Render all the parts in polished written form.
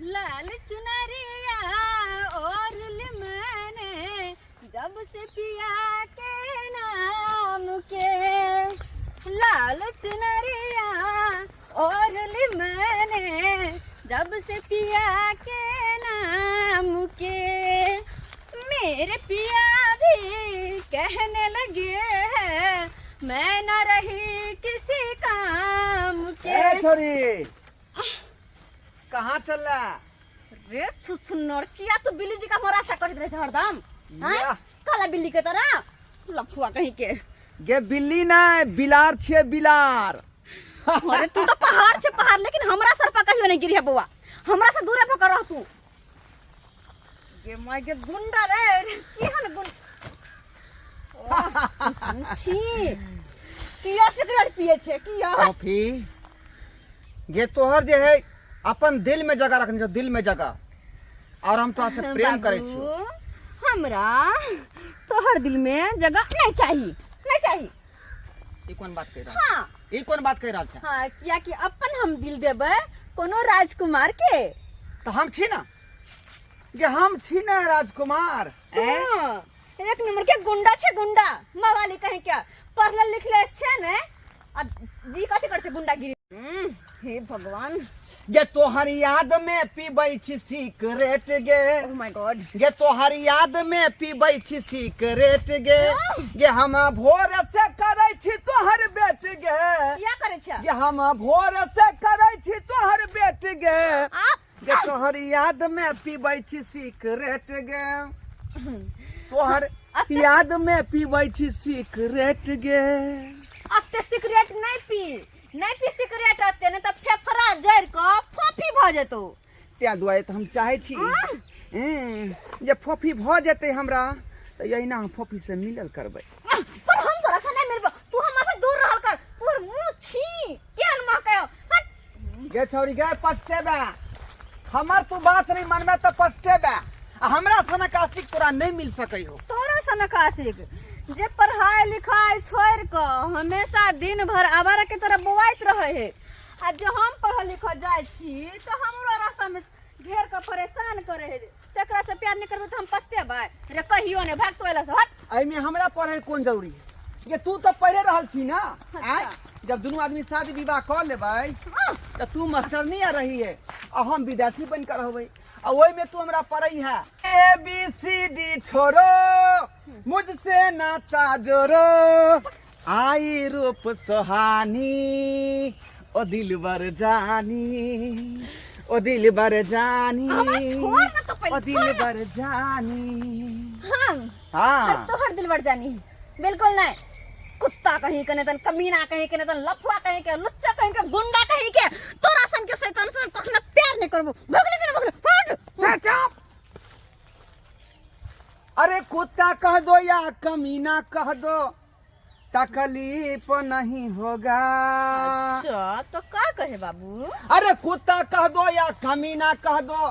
लाल चुनरिया और मैंने जब से पिया के नाम के, लाल चुनरिया और मैंने जब से पिया के नाम के, मेरे पिया भी कहने लगे हैं मैं न रही किसी काम के। ए छोरी, कहाँ चल रहा? रे छुछुन्नर, किया तू बिल्ली जी का मोरासा करैत रहे छै हरदम? हाँ? याह। काला बिल्ली के तरह लफुआ कहीं के। गे बिल्ली नहीं, बिलार छिए, बिलार। अरे तू तो पहाड़ छे पहाड़, लेकिन हमरा सर पर कहियो नहीं गिरी है बउआ, हमरा से दूरे भकर रह तू। गे माय के गुंडा रे, केहन गुंडा छी, किया सिगरेट पिए छे किया? कॉफी गे, तोहर जे है अपन दिल में जगह रखने छौ, दिल में जगह, और हम तोरा से प्रेम करे छियो। बाबू, हमरा तोहर दिल में जगह नहीं चाहिए, नहीं चाहिए। ई कोन बात कहि रहल? हाँ। ई कोन बात कहि रहल छै? हाँ, कियाकि अपन हम दिल देबै कोनो राजकुमार के। तऽ हम छी ना जे, हम छी ना राजकुमार। हाँ, एक नंबर के गुंडा छे गुंडा, मवाली कहीं क्या, पढ़ल लिखले छे ने, आ जी कथी कर छे गुंडागिरी। हे भगवान। गे तोहर याद में पीबै छी सिगरेट गे। ओ my God. गे तोहर याद में पीबै छी सिगरेट गे, गे हम भोर से करै छी तोहर बेट गे। किया करे छे? गे हम भोर से करै छी तोहर बेट गे। आ गे तोहर याद में पीबै छी सिगरेट गे, तोहर याद में पीबै छी सिगरेट गे। अते सिगरेट नहीं पी, नहीं पी सिगरेट अते, नहीं तऽ फेफड़ा जरि कऽ फोफी भऽ जेतौ। ताहि दुआरे तऽ हम चाहै छी जे फोफी भऽ जेतै हमरा तऽ एहिना हम फोफी से मिलल करबै। पर हम तोरा से नहीं मिलबो, तू हमरा से दूर रहल कर, तोर मुंह छी केहन महकै हौ, हट। गे छौरी गे, पछतेबे, हमर तू बात नहीं मानबे तऽ पछतेबे, आ हमरा सनक आशिक तोरा नहीं मिल सकै हो। तोरा सनक आशिक जे पढ़ाई लिखाई छोड़ कऽ हमेशा दिन भर आवारा के तरह बौआइत रहे है, आ जे हम पढ़ल लिखल जाइ छी तऽ हमरो रास्ता में घेर कऽ परेशान करे है, तकरा से प्यार नहीं करबै तऽ हम पछतेबै रे? कहियो नहीं, भाग तो एला से, हट। एहिमे हमरा पढ़े कोन जरूरी है? ये तू तऽ पढ़े रहल छी ना? आँय? जब दुनू आदमी शादी विवाह कऽ लेबै तऽ तू मास्टरनी आ रही है आ हम विद्यार्थी बन कऽ रहबै, आ ओहिमे तू हमरा पढ़ै है। ए बी सी डी छोड़ो, मुझसे नाता जोड़ो, आई रूप सुहानी, ओ दिलबर जानी, ओ दिलबर जानी, हमरा छोड़ ना तो पहिले, ओ दिलबर जानी। हम हाँ। और तोहर दिलबर जानी बिल्कुल नहीं। कुत्ता कहीं के नहीं तन, कमीना कहीं के नहीं तन, लफुआ कहीं के, लुच्चा कहीं के, गुंडा कहीं के, तोरा सन के शैतान सन कखनो प्यार नहीं करबो। भगले कि ना भगले, हट। Shut up! अरे कुत्ता कह दो या कमीना कह दो, तकलीफ नहीं होगा। अच्छा तो का कहे बाबू? अरे कुत्ता कह दो या कमीना कह दो,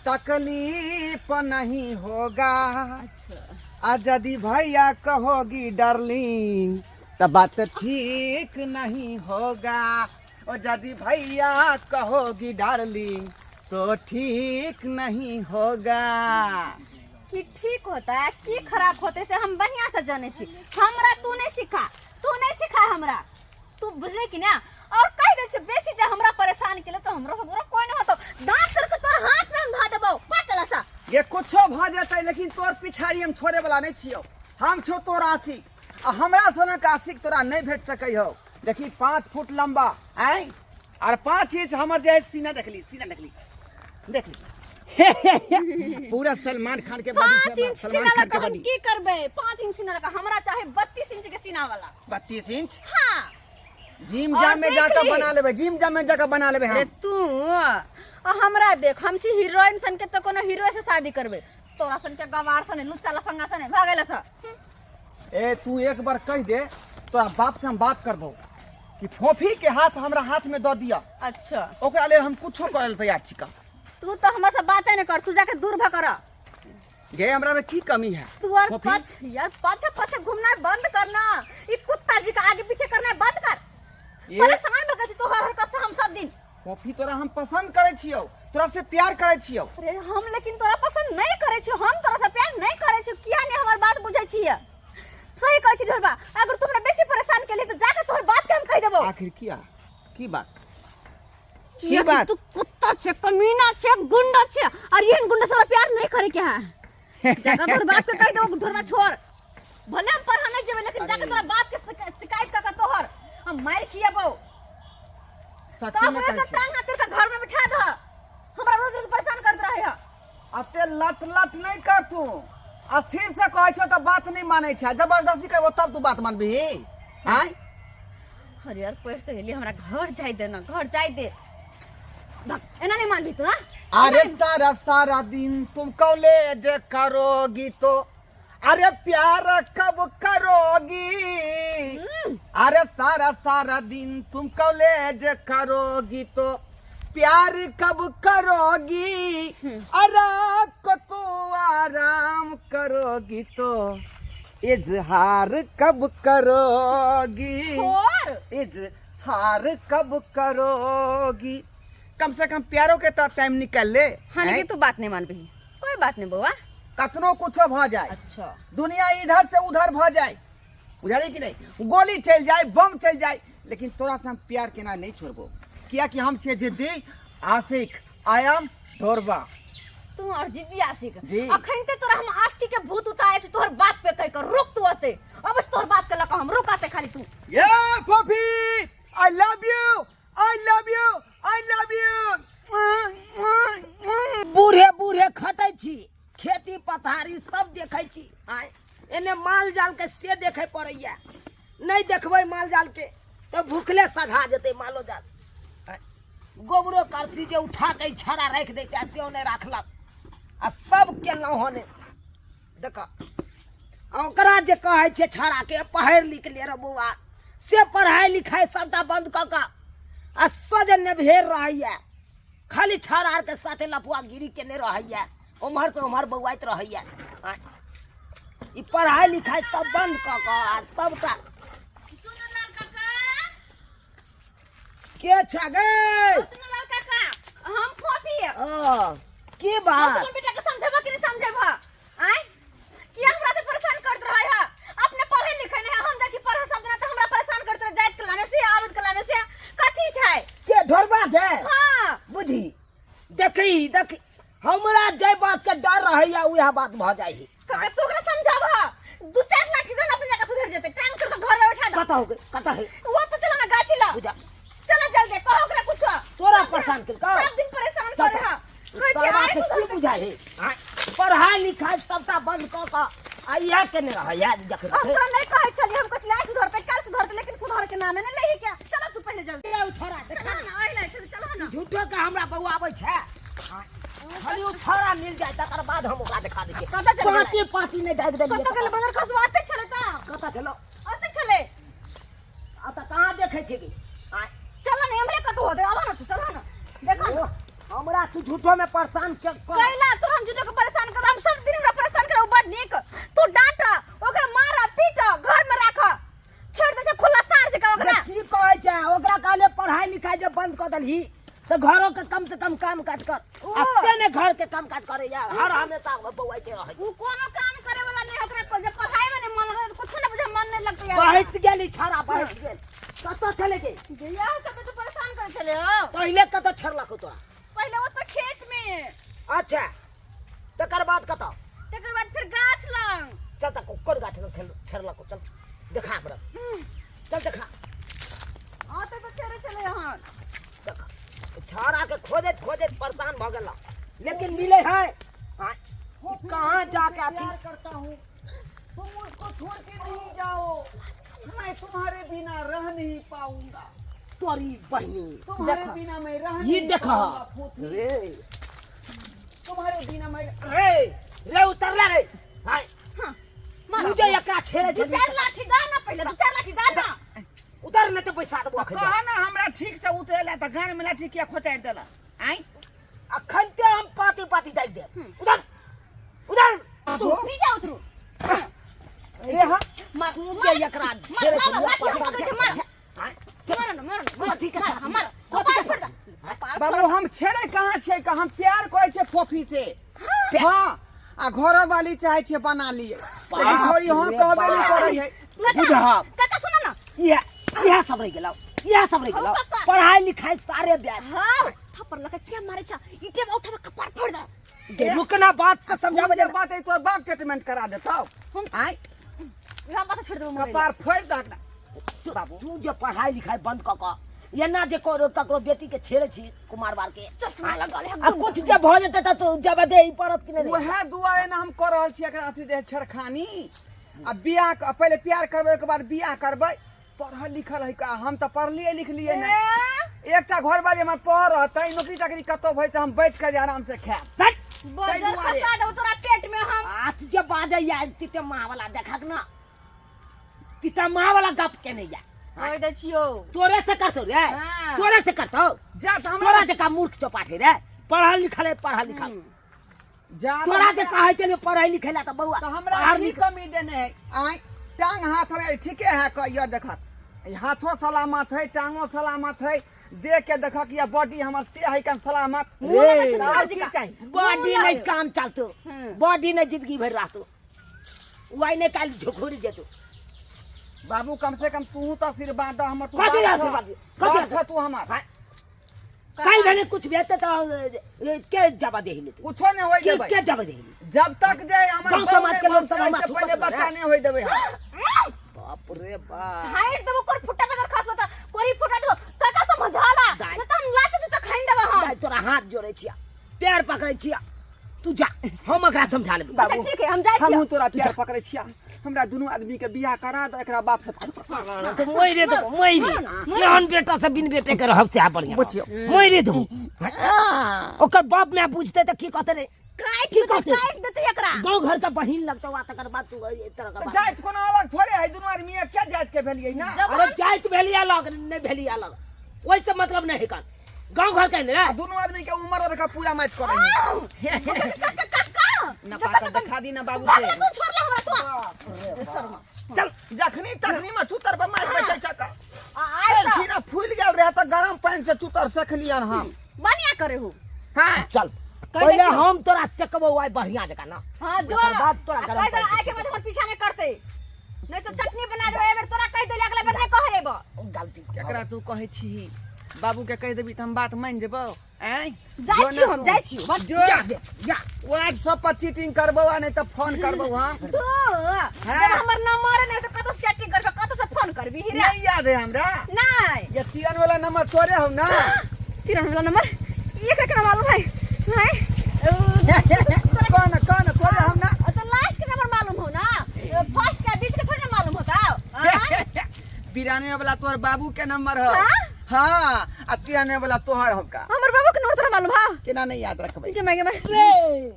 तकलीफ नहीं होगा। अच्छा। आ यदि भैया कहोगी डार्लिंग तो बात ठीक नहीं होगा, और यदि भैया कहोगी डार्लिंग तो ठीक नहीं होगा। की ठीक होता है की खराब होते से हम बढ़िया से जाने छी, हमरा तू नहीं सिखा, तू नहीं सिखा हमरा, तू बुझले कि ना? और कह दे छे बेसी जे हमरा परेशान केले तो हमरा से बुरा कोई नहीं होतो, दांत तर के तोर हाथ में हम धा देबो, पा चला सा। ये कुछो भ जेतै लेकिन तोर पिछाड़ी हम छोड़े वाला नहीं छियौ, हम छौ तोर आशिक, आ हमरा सनक आशिक तोरा नहीं भेट सकै हौ। देखी 5 फुट लंबा आय और 5 इंच हमर जे है सीना, देखली सीना, देखली देखली पूरा सलमान खान के बॉडी 5 छै, इंच सलमान सीना खान लगा के हम बॉडी। की करबै? 5 इंच सीना लगा हमरा चाहे 32 इंच के सीना वाला। 32 इंच? हाँ। जिम और जाम में देख जाकर ली। बना लेबै, जिम जाम में जाकर बना लेबै अरे हम। तू आ हमरा देख, हम छी हीरोइन सन के तो कोनो हीरो से शादी करबै, तोरा सन के गवार सन लुच्चा लफंगा सन भऽ गेल स। ए तू एक बार कह दे तोरा बाप से हम बात करबो कि फोफी के हाथ हमरा हाथ में दऽ दिया। अच्छा। ओकरा लेल हम कुछो करे लेल तैयार छी का। तू तो हमरा से बाते नहीं कर, तू जाके दूर भ कर। जे हमरा में की कमी है? तू और फोफी? पछ यार पाछे पाछे घूमना बंद करना, ई कुत्ता जी का आगे पीछे करना बंद कर। ये परेशान भ गेल छी तोहर हरकत से हम सब दिन। फोफी तोरा हम पसंद करे छियौ, तोरा से प्यार करै छियौ। अरे हम लेकिन तोरा पसंद नहीं करे छी, हम तोरा से प्यार नहीं करे छी। किया नहीं हमर बात बुझै छी? सही कहै छी ढोरबा, अगर तुम हमरा बेसी परेशान केली तो जाके तोहर बाप के हम कह देबो। आखिर किया, की बात? किया की बात? तू कुत्ता छे, कमीना छे, गुंडा छे, और एहन गुंडा से हमरा प्यार नहीं करे के है। जाके तोहर बाप के कह देबो ढोरबा छोड़, भले हम पढ़ा नहीं जेबे लेकिन जाके तोरा बाप के शिकायत कर के तोहर हम मार खिएबो। सच्ची तो में अपने कहै से छी। टांग हाथ के घर में बिठा दह, हमरा रोज रोज परेशान करत रहे है। अते लट लट नहीं कर तू, स्थिर से कहै छौ तऽ बात नहीं मानै छै, जबरदस्ती करबो तब तू बात मानबिही। आँय अरे यार पढ़ के एली, हमरा घर जाय दे ना, घर जाय दे। धक, एना नहीं मानबी तू ना? अरे सारा सारा दिन तुम कॉलेज करोगी तो अरे प्यार कब करोगी? अरे सारा सारा दिन तुम कॉलेज करोगी तो प्यार कब करोगी? और रात को तू आराम करोगी तो इजहार कब करोगी? छोड़। इजहार कब करोगी? कम से कम प्यारो के तो टाइम निकाल ले। हाँ, लेकिन हैं? तू बात नहीं मानबी, कोई बात नहीं बउआ। कतनो कुछो भ जाए, अच्छा, दुनिया इधर से उधर भ जाए, बुझलिए कि नहीं, गोली चल जाए, बम चल जाए, लेकिन तोरा से हम प्यार केना नहीं छोड़बो, किया कि हम छियै जिद्दी आशिक, I am ढोरबा। तू और जिद्दी आशिक। जी। अखन ते तोरा हम आशिकी के भूत उतारे छी तोहर बाप पे कह कर, रुक तू अते, अब तोहर बाप के लका हम रुक आते खाली तू। ये फोफी, I love you, I love you, I love you. बूढ़े बूढ़े खटै छी, खेती पथारी सब देखै छी, आँय एने माल जाल के से देखै पड़ैया, नहि देखबै माल जाल के तऽ भूखले सधा जेतै मालो जाल। आँय, गोबरो करसी जे उठा के छड़ा राखि दै छै से नहि राखलक, आ सब केलहुँ हने। देख ओकरा जे कहै छै छड़ा के पढ़ि लिख ले रे बौआ, से पढ़ाइ लिखाइ सबटा बंद कऽ कऽ आ सोझ नेभेर रहैया, खाली छड़ आर के साथे लफुआ गिरी केने रहैया, उम्हर से उम्हर बौआइत रहैया। आँय, ई पढ़ाइ लिखाइ सब बंद कऽ कऽ आ सबटा चुनलाल काका। के छै गे? चुनलाल काका, हम फोफी। ओ, की बात? अपन बेटा के समझेबा कि नहीं समझेबा? आँय किया हमरा से परेशान करत रहे है? अपने पढ़े लिखे नहीं है, हम जाइ छी पढ़े सब दिना तऽ हमरा परेशान करत रहे, जाइत कला में से आबैत कला में से कथी छै? के ढोरबा छै? हाँ। बुझी देखी देखी, हमरा जे बात के डर रहैया उएह बात भऽ जाइ है। काका तू ओकरा समझाबह, दू चार लाठी दे ना अपने जाके सुधर जेतै, टांग तोड़ के घर में बैठा दे। कतऽ हो गई, कतऽ है? वो तो चला ना गाछी ला। बुझा। चला जल्दी, कहो ओकरा कुछो। तोरा परेशान केलकौ? सब दिन परेशान चल। करे हा। कहै छी, साला आइ के सुधर की बुझाइ है? आँय, पढ़ाइ लिखाइ सबटा बंद कऽ कऽ आ इएह केने रहै इएह जखन हम तोरा नहीं कहै छलियै, हम कहै छलियै आइ सुधरतै काल्हि सुधरतै, लेकिन सुधर के नामे नहि लैहे क्या। चल तू पहिले जल्दी। ए, छोड़ा, देख। चला ना, आइ ले, चल, चला ना। झूठो के हमरा बौआ आबै छै। खाली ओ छौड़ा मिल जाए तकर बाद हम ओकरा देखा दै छियै। कतऽ चलि गेलै? पाँती पाँती नहि दागि देलियै। कतऽ गेलै? बदर खसुआ अतै छलै तऽ। कतऽ छलौ? अतै छलै। आ तऽ कहाँ देखै छी गे? आँय। चल ना, एम्हरे कतौ होतै, आबऽ ना तू, चल ना। देखऽ ना। ओ, हमरा तू झूठो में परेशान के कर। कैला तोरा हम झूठो के परेशान कर, हम सब दिन हमरा परेशान कर, बड़ नीक। तू डांट, ओकरा मार, पीट, घर में राख, छोड़ दे छै खुला सार से ओकरा। की कहै छै? ओकरा कहले पढ़ाई लिखाई जे बंद कऽ देलही तऽ घरो के कम से कम काम काज कर। ओ। आ से ने घर के काम काज करे या हर हमेशा बौआइते रहै। उ कोनो काम करे वाला नहीं, ओकरा को जे पढ़ाई में नहीं मन लगै, कुछ नहीं बुझे, मन नहीं लगतै यार। बहस गेली छाड़ा, बहस गेल। कतऽ चले गेल? जहिया सब तो परेशान करे छले हो। पहिले कतऽ छेड़लक तोरा? पहिले ओतऽ खेत में। अच्छा, तकर बाद कतऽ? तकर बाद फिर गाछ लग। चल तऽ कोन गाछ लग छेड़लक? चल देखा हमरा, चल देखा। हाँ तऽ छेड़े छले हन। देख, छाड़ा के खोजैत खोजैत परेशान भऽ गेल, लेकिन मिले है। हाँ, कहाँ जाके अथी प्यार करता हूँ, तुम मुझको छोड़ के नहीं जाओ, मैं तुम्हारे बिना रह नहीं पाऊंगा। तोरी बहिनी तुम्हारे देखो। बिना मैं रह ये नहीं देखो। पाऊंगा फोफी। रे तुम्हारे बिना मैं रे रे उतरला रे। हाय हाँ, मारो। तू जे एकरा छेड़े दू छेड़ी चार लाठी दा ना पहिले, दू चार लाठी दा ना। उतर नहीं तो पैसा देबो अखन। कहा ना हमरा ठीक से उतरेला त गान में लाठी किया खोचार देला? आई अखन ते हम पाती पाती दाइ दे। उधर उधर तू नीचा उतरू। रे हां मार तू जे एकरा मार, छेड़े मार, छेड़ी लाठी पैसा पकड़े दे। छै, मार। हाय मार ना, मार ना, कथी के मार, छाती? मार। कथी के कपार फोड़ दे। छाती? कपार बाबू हम छेड़े कहाँ छियै का हम प्यार करै छियै फोफी से। हाँ आ घर वाली चाहे छियै बना लिए, लेकिन छोड़ी हाँ कहबे नहीं करै है। बुझा काका सुन ना, इहे इहे सब रहि गेलौ, इहे सब रहि गेलौ। हौ काका। पढ़ाई लिखाई सारे ब्याह। हाँ थप्पड़ लगा क्या मारे छा, ईटे में उठा कपार फोड़ दे। गे रुकना, बात से समझाबे जे बात है तोर बाप ट्रीटमेंट करा देतौ। आय इहा बात छोड़ देबो, कपार फोड़ दहक ना बाबू। तू जे पढ़ाई लिखाई बंद क क एना जे करो, ककरो बेटी के छेड़े छी कुमार बार के चश्मा लगल है। आ कुछ जे भ जेतै त तू जब दे पड़त कि नहीं? वएह दुआरे ने हम कऽ रहल छी एकरा से जे छेड़खानी आ बियाह पहिले प्यार करबै, ओहिके बाद बियाह करबै। पढ़ल लिखल है का? हम तऽ पढ़लियै लिखलियै नहि। एकटा घर वाली हमर पढ़ रहतै, नौकरी चाकरी कतौ भइ तऽ हम बैठ कऽ जे आराम से खायब। हट। बजर दुआरे। फंसा देबो तोरा पेट में हम। हाथ जे बाजैया तिते माँ वाला देखक ना, तिता माँ वाला गप केने या। कहि दै छियौ। तोरे से करतौ रे। हाँ। तोरे से करतौ। जा तऽ हमरा तोरा जकाँ मूर्ख चौपाटे रे, पढ़ल लिखल है, पढ़ल लिखल। जा तऽ तोरा जे हमरा कहै छलियै पढ़ै लिखै ला तऽ बौआ तऽ हमरा पढ़ की लिख कमी देने है? आँय, टांग हाथ है ठीके है, कहियो देखत ई हाथो सलामत है, टांगो सलामत है, देख के देखक या बॉडी हमर से है कन सलामत। मुँह लगै छै आओर सरजी की का। चाही? बॉडी मुँह नहीं लगै। काम चलतो, हम्म। बॉडी नहीं जिंदगी भर रहतो, वाई नहीं काल झुकुरी जेतो। बाबू कम से कम तू तो आशीर्वाद दह हमर, तू कथी बाप आशीर्वाद? छह। कथी बाप छह तू हमर। हाँ। काल भेले कुछ भेते तो के जबा देही लेते? कुछो नहीं होई के देबै। के जबा देही? जब तक जे हमर गाँव समाज के लोग सब बहू हमरा नहीं पहिले थूकत बच्चा रहे। नहीं होई देबै हम। बाप रे बाप, झाड़ि देबो कोर फुटा बदल खास होता कोरी फुटा देबो। काका समझाला दाइ। न त हम लात जूता खाइन देबो हम। दाइ, तोरा हाथ जोड़े छिया, पैर पकड़े छिया, तू जा, हम एकरा समझा लेबै। अच्छा ठीक है, हम जाइ छियै। हमहूँ तोरा प्यार पकड़ै छिया, हमरा दुनू आदमी के बियाह करा दे, एकरा बाप से तो मरे देबो, मरे एहन बेटा से बिन बेटे के रहब से बढ़िया। बुझियौ। मरे देबो। ओकर बाप माय बुझते तऽ की कहते रे? काटि की देतै, कहते? काटि देतै एकरा। गाँव घर के बहिन लगतौ आ तकर बाद तू एहि तरह के तऽ बात। जाति कोनो अलग थोड़े है, दुनू आदमी एके जाति के भेलियै ना। जब अरे जाति भेली अलग नहीं भेली अलग, ओहिसे मतलब नहीं है कान गाँव घर के ने रे। आ दुनू आदमी के उम्र और का पूरा मैच करै है। काका काका ना पाकर देखा दी ना बाबू बाप रे, के। तू छोड़ला हमरा तू शर्मा। चल। जखनी तखनी में चुतर पर मारि बैठे छक। आ आइ तऽ फिर फूल गेल रहे तऽ गरम पानि से चुतर सेखलियन हम। बढ़िया करे हो। हाँ चल कहि दै पहिले छियौ। हम तोरा सेकबौ आइ बढ़िया जकाँ ना। हाँ जो ओकर बाद तोरा आ गरम कहि दे पानि से आइ के बाद हमर पीछा नहीं करते, नहीं तो चटनी बना देबो एबेर तोरा कहि देली, अगला बेर नहीं कहेबो। गलती केकरा तू कहै छी? बाबू के कहि देबी तऽ हम बात मानि जेबौ? आँय, जाइ जो छियौ ना हम, तू। जाइ छियौ बस। जो जा जा जा। व्हाट्सएप पर चीटिंग करबौ आ नहीं तऽ फोन करबौ हम। तू जब हमर नंबर नहीं तो कतौ से चैटिंग करबे, कतौ से फोन करबी रे? नहीं याद है हमरा? नहीं। ये तिरन वाला नंबर तोरे हौ ना? तिरन वाला नंबर एक के मालूम है नहीं? कौन कौन तोरे हौ ना? तो लास्ट के नंबर मालूम हो ना, फर्स्ट का बीच के थोड़ी ना मालूम होता। हाँ? 92 वाला तोहर बाबू के नंबर हो। हाँ? हाँ आ 93 वाला तोहर हो का? हमर बाबू के नंबर तोरा मालूम है? केना नहीं याद रखबै? के मैं के मैं रे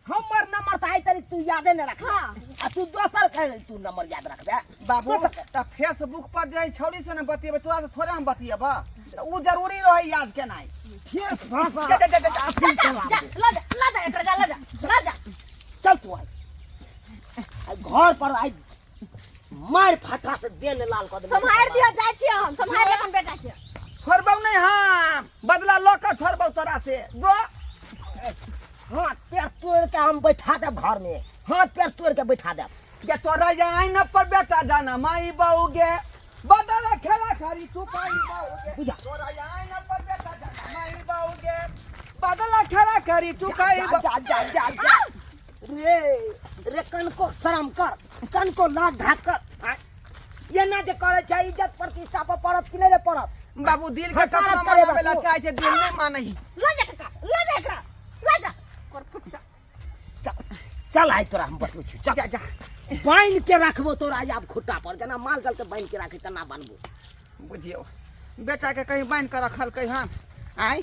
हमर नंबर तऽ आइ तक तू यादे नहि रख। हाँ। आ तू दोसर के तू नंबर याद रखबे? बाबू तऽ फेसबुक पर जे छौड़ी से ने बतियेबै, तोरा से थोड़े हम बतियेबऽ, तऽ उ जरूरी रहै याद केनाइ। फेस भाषा जा, जा, जा, जा, जा। अथी चला जा दे। ल जा ल जा एकरा, जा ल जा ल जा। चल तू आइ आइ घर पर आइ मार फाटा से देन लाल कऽ देबै। सम्हारि दियो, जाइ छियै हम, सम्हारि अपन बेटा के। छोड़बौ नहीं हम, बदला लऽ कऽ छोड़बौ तोरा से। जो हाथ पैर तोड़ के हम बैठा देब घर में, हाथ पैर तोड़ के बैठा देब। के तोरा आइन पर बेटा जाना माई बहू गे, बदल खेला खाली तू पाई बहू गे। बुझा। तोरा आइन पर बेटा जाना माई बहू गे, बदल खेला खाली तू पाई जा बहू। जा जा जा जा रे रे, कनको शरम कर, कनको लाज धाक कर। आँय, एना जे करै छै इज्जत प्रतिष्ठा पर पड़त कि नहि रे पड़त? बाबू दिल के हसारत सपना करेबा मनावे ला तू। चाहे छै, दिल नहीं मानै। ल जा काका, ल जा एकरा, ल जा कर फुटा। चल चल आइ तोरा हम बतबै छी, चल। जा जा। बान्हि के राखबो तोरा आइ आब खुट्टा पर, जेना माल जाल के बान्हि के राखी तेना बान्हबो। बुझियौ बेटा के कहीं बान्हि के रखलकै हन? आँय,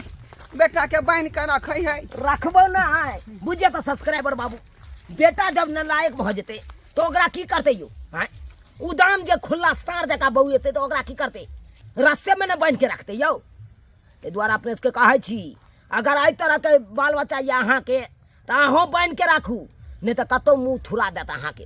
बेटा के बान्हि के रखै है? रखबो ना आइ। बुझिए तऽ सब्सक्राइबर बाबू, बेटा जब नालायक भऽ जेतै तऽ ओकरा की करतै यौ? आँय, उदाम जे खुल्ला साँढ़ जकाँ बौएतै तऽ ओकरा की करतै? रस्सेमे ने बान्हि के रखतै यौ। ताहि दुआरे अपने सबके कहै छी, अगर एहि तरहके बाल बच्चा यऽ अहाँके तऽ अहूँ बान्हि के राखू, नहि तऽ कतहु मुँह थुरा देत अहाँके।